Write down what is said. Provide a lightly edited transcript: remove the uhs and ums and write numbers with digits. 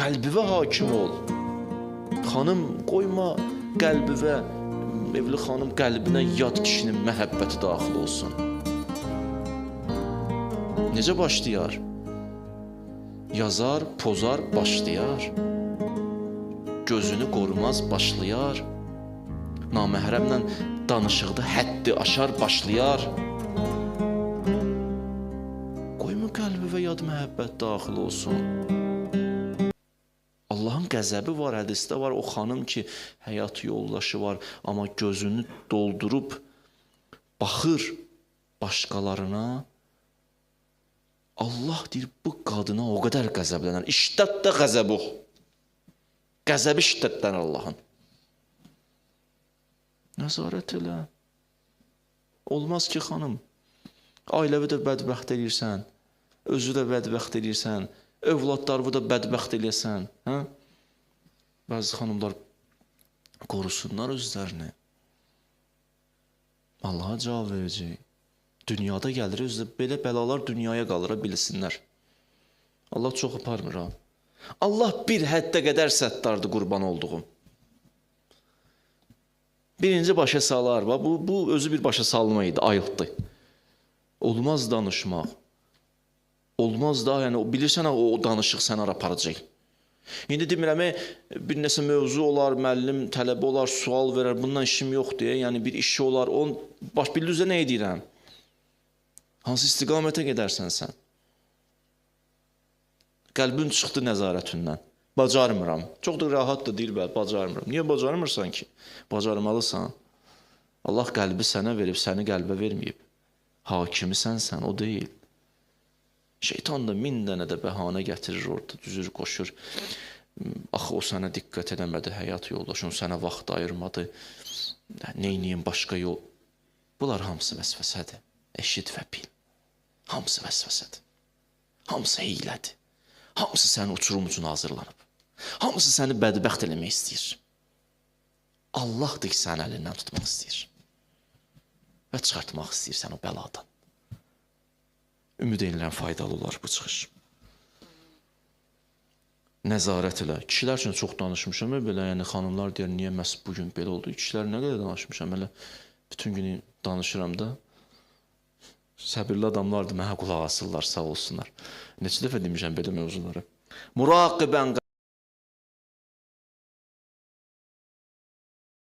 Qəlbivə hakim ol. Xanım, qoyma qəlbivə, evli xanım qəlbinə yad kişinin məhəbbəti daxil olsun. Necə başlayar? Yazar, pozar, başlayar. Gözünü qorumaz, başlayar. Naməhrəmlə danışıqda həddi aşar, başlayar. Qoyma qəlbivə yad məhəbbət daxil olsun. Allahın qəzəbi var, hədisdə var, o xanım ki, həyat yoldaşı var, amma gözünü doldurub baxır başqalarına. Allah deyir, bu qadına o qədər qəzəblənər. İştəddə qəzəbuh. Qəzəbi şiddətlənər Allahın. Nəzarət elə. Olmaz ki, xanım, ailəvi də bədbəxt eləyirsən, özü də bədbəxt eləyirsən, övladlarını da bədbəxt eləyəsən. Hə? Bəzi xanımlar qorusunlar özlərini. Allaha cavab verəcək. Dünyada gəlir, özü də belə bəlalar dünyaya qalır, bilsinlər. Allah çox aparmır ha. Allah bir həddə qədər səttardır qurban olduğum. Birinci başa salar, bu özü bir başa salma idi, ayıltdı. Olmaz danışmaq. Olmaz da, yəni bilirsən o danışıq səni hara aparacaq. İndi demirəm, bir nəsə mövzu olar, müəllim tələbə olar, sual verər, bundan işim yoxdur, yəni bir işi olar, on, baş bildiyinizdə nə edirəm? Hansı istiqamətə gedərsən sən? Qəlbin çıxdı nəzarətindən. Bacarmıram. Çox da rahat da deyil, bəli, bacarmıram. Niyə bacarmırsan ki? Bacarmalısan. Allah qəlbi sənə verib, səni qəlbə verməyib. Hakimi sənsən, o deyil. Şeytan da min dənə də bəhanə gətirir orada, düzür, qoşur. Axı o sənə diqqət eləmədi, həyat yoldaşın sənə vaxt ayırmadı. Neyniyim başqa yol? Bunlar hamısı vəsvəsədir. Eşit və bil. Hamısı vəsvəsədir. Hamısı hiylədir. Hamısı səni uçurum üçün hazırlanıb. Hamısı səni bədbəxt eləmək istəyir. Allahdır ki, səni əlindən tutmaq istəyir. Və çıxartmaq istəyir səni o bəladan. Ümid edirəm faydalı olar bu çıxış. Nəzarət elə. Kişilər üçün çox danışmışam belə, yəni xanımlar deyər, niyə məhz bugün belə oldu? Kişilər nə qədər danışmışam, elə bütün günü danışıram da. Səbirli adamlardır, mənə qulaq asırlar, sağ olsunlar. Neçə dəfə demişəm belə mövzuları. Muraqibən